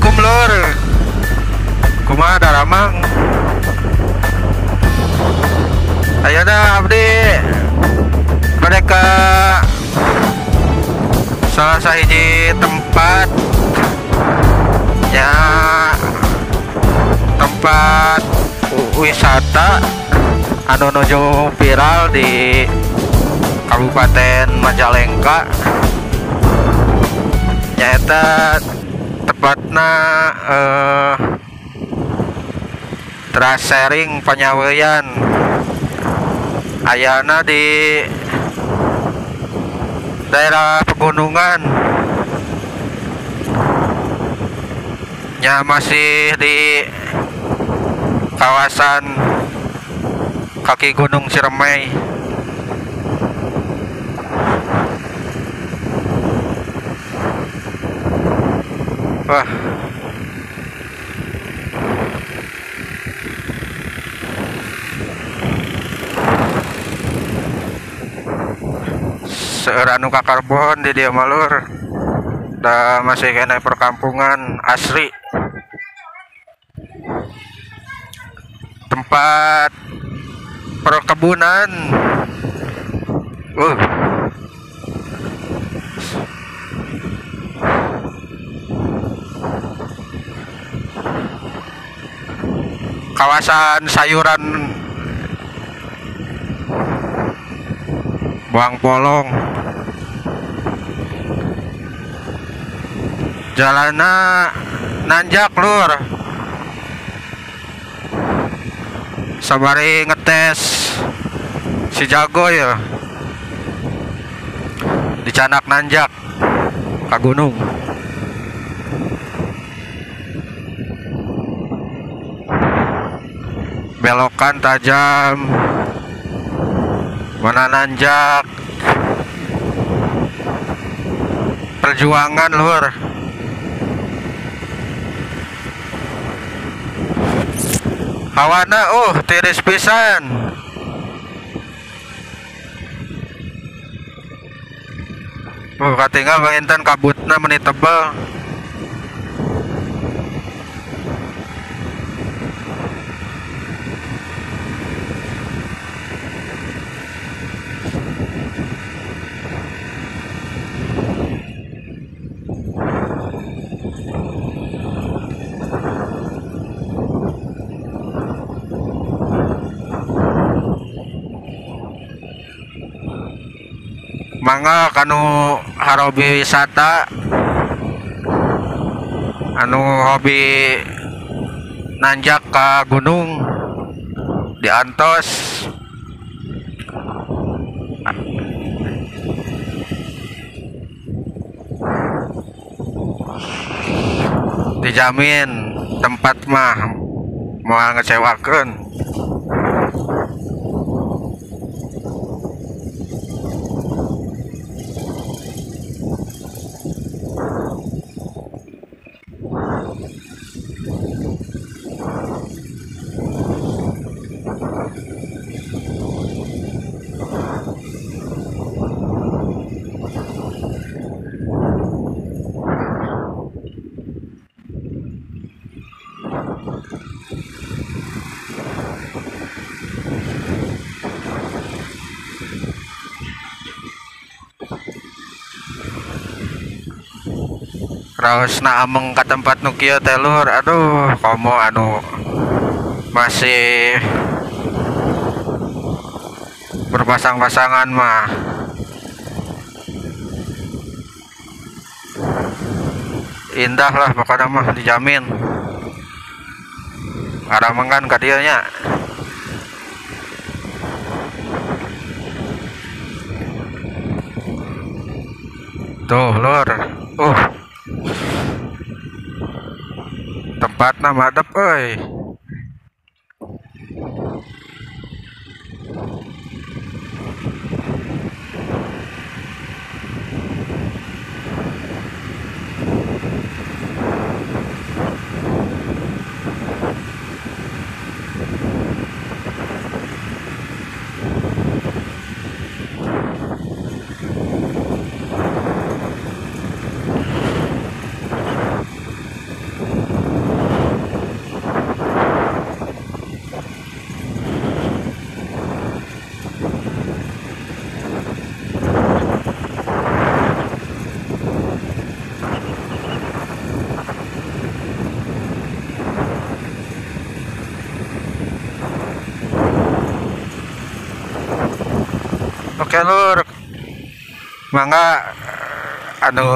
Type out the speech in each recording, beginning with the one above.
Assalamualaikum lur. Kumaha daramang? Ayeuna abdi bade ka salah sahiji tempat, ya tempat wisata anu nuju viral di Kabupaten Majalengka, nyaeta tepatna Terasering Panyaweuyan, ayana di daerah pegunungan, ya masih di kawasan kaki Gunung Ciremai. Wah, seueur anu kakarbon di dieu mah lur, da masih keneh perkampungan asli, tempat perkebunan. Kawasan sayuran bawang polong, jalana nanjak lur, sabari ngetes si jago ya, dicanak nanjak ka gunung. Belokan tajam, mana nanjak, perjuangan lur. Hawana tiris pisan. Katinggal panginten kabutna meni tebel. Mangga kanu harobi wisata, anu hobi nanjak ka gunung diantos. Dijamin tempat mah moal ngecewakeun. Raosna ameng ka tempat nu kieu teh lur, aduh komo anu masih berpasang-pasangan mah. Indah lah pokoknya mah, dijamin. Aramengan ka dieu nya. Tuh lur, tempatna madep euy. Oke lur, mangga anu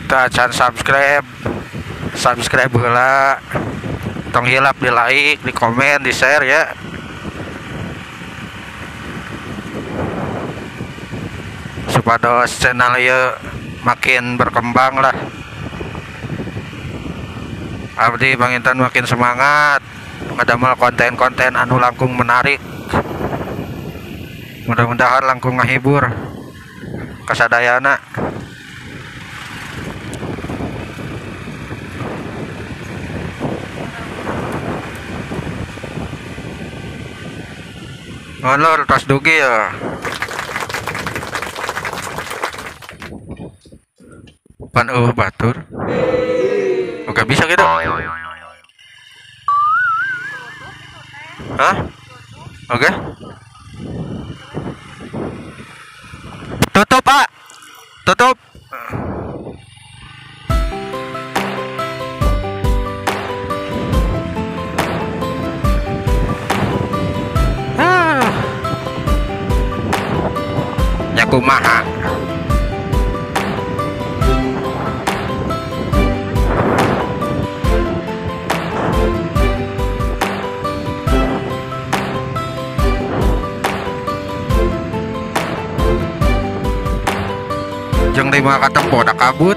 tacan subscribe, subscribe heula, tong hilap di like, di komen, di share ya. Supados channel ieu makin berkembang lah. Abdi panginten makin semangat ngadamel konten-konten anu langkung menarik. Mudah-mudahan langkung ngahibur kasadayana. Nuhun lur, tos dugi ya. Pan eueuh batur. Oke, bisa gitu. Hah? Oke. Tutup, Pak. Tutup. Ah. Nya kumaha? Jeung lima katempo da kabut.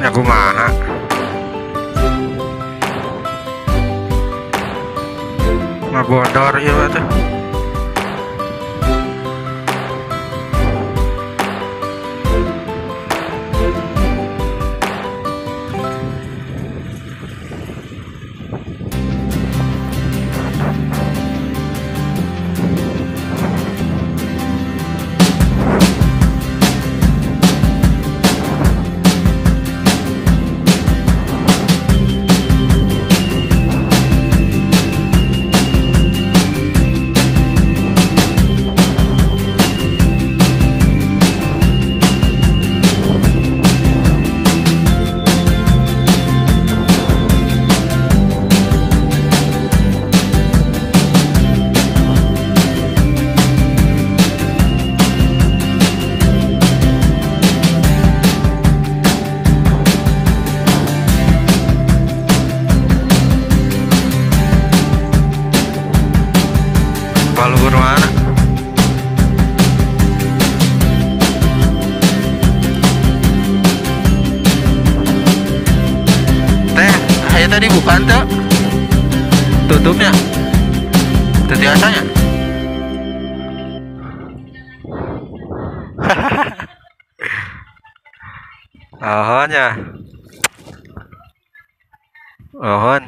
Ya kumaha. Ngabodor ieu teh. Paluhur mana? Teh, aya tadi bukan tuh tutupnya, teu biasanya. Ohon ya, ohon.